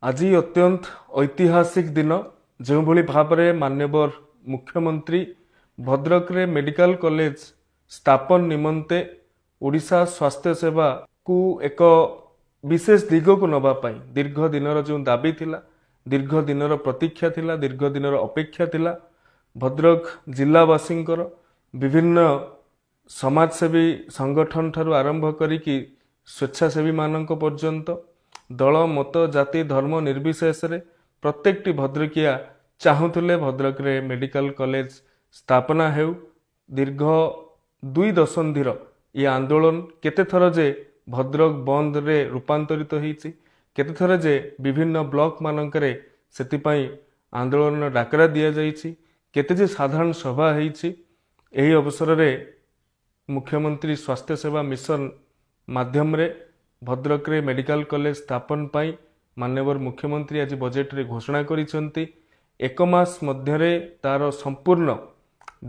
ଆଜି ଅତ୍ୟନ୍ତ ଐତିହାସିକ ଦିନ। ଯେଉଁଭଳି ଭାବରେ ମାନ୍ୟବର ମୁଖ୍ୟମନ୍ତ୍ରୀ ଭଦ୍ରକରେ ମେଡିକାଲ କଲେଜ ସ୍ଥାପନ ନିମନ୍ତେ ଓଡ଼ିଶା ସ୍ୱାସ୍ଥ୍ୟ ସେବାକୁ ଏକ ବିଶେଷ ଦିଗକୁ ନେବା ପାଇଁ ଦୀର୍ଘ ଦିନର ଯେଉଁ ଦାବି ଥିଲା, ଦୀର୍ଘ ଦିନର ପ୍ରତୀକ୍ଷା ଥିଲା, ଦୀର୍ଘ ଦିନର ଅପେକ୍ଷା ଥିଲା ଭଦ୍ରକ ଜିଲ୍ଲାବାସୀଙ୍କର, ବିଭିନ୍ନ ସମାଜସେବୀ ସଂଗଠନ ଠାରୁ ଆରମ୍ଭ କରିକି ସ୍ୱେଚ୍ଛାସେବୀମାନଙ୍କ ପର୍ଯ୍ୟନ୍ତ, ଦଳ ମତ ଜାତି ଧର୍ମ ନିର୍ବିଶେଷରେ ପ୍ରତ୍ୟେକଟି ଭଦ୍ରକିଆ ଚାହୁଁଥିଲେ ଭଦ୍ରକରେ ମେଡିକାଲ କଲେଜ ସ୍ଥାପନା ହେଉ। ଦୀର୍ଘ 2 ଦଶନ୍ଧିର ଏ ଆନ୍ଦୋଳନ କେତେଥର ଯେ ଭଦ୍ରକ ବନ୍ଦରେ ରୂପାନ୍ତରିତ ହେଇଛି, କେତେଥର ଯେ ବିଭିନ୍ନ ବ୍ଲକ ମାନଙ୍କରେ ସେଥିପାଇଁ ଆନ୍ଦୋଳନର ଡାକରା ଦିଆଯାଇଛି, କେତେ ଯେ ସାଧାରଣ ସଭା ହେଇଛି। ଏହି ଅବସରରେ ମୁଖ୍ୟମନ୍ତ୍ରୀ ସ୍ୱାସ୍ଥ୍ୟ ସେବା ମିଶନ ମାଧ୍ୟମରେ ଭଦ୍ରକରେ ମେଡିକାଲ କଲେଜ ସ୍ଥାପନ ପାଇଁ ମାନ୍ୟବର ମୁଖ୍ୟମନ୍ତ୍ରୀ ଆଜି ବଜେଟରେ ଘୋଷଣା କରିଛନ୍ତି। 1 ମାସ ମଧ୍ୟରେ ତାର ସମ୍ପୂର୍ଣ୍ଣ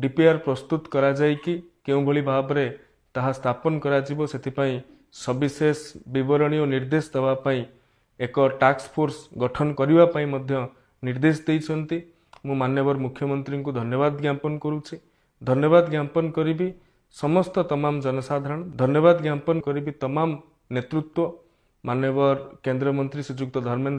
ଡିପିଆର୍ ପ୍ରସ୍ତୁତ କରାଯାଇକି କେଉଁଭଳି ଭାବରେ ତାହା ସ୍ଥାପନ କରାଯିବ ସେଥିପାଇଁ ସବିଶେଷ ବିବରଣୀ ଓ ନିର୍ଦ୍ଦେଶ ଦେବା ପାଇଁ ଏକ ଟାସ୍କ ଫୋର୍ସ ଗଠନ କରିବା ପାଇଁ ମଧ୍ୟ ନିର୍ଦ୍ଦେଶ ଦେଇଛନ୍ତି। ମୁଁ ମାନ୍ୟବର ମୁଖ୍ୟମନ୍ତ୍ରୀଙ୍କୁ ଧନ୍ୟବାଦ ଜ୍ଞାପନ କରୁଛି। ଧନ୍ୟବାଦ ଜ୍ଞାପନ କରିବି ସମସ୍ତ ତମାମ ଜନସାଧାରଣ, ଧନ୍ୟବାଦ ଜ୍ଞାପନ କରିବି ତମାମ ନେତୃତ୍ୱ, ମାନ୍ୟବର କେନ୍ଦ୍ରମନ୍ତ୍ରୀ ଶ୍ରୀଯୁକ୍ତ ଧର୍ମେନ୍ଦ୍ର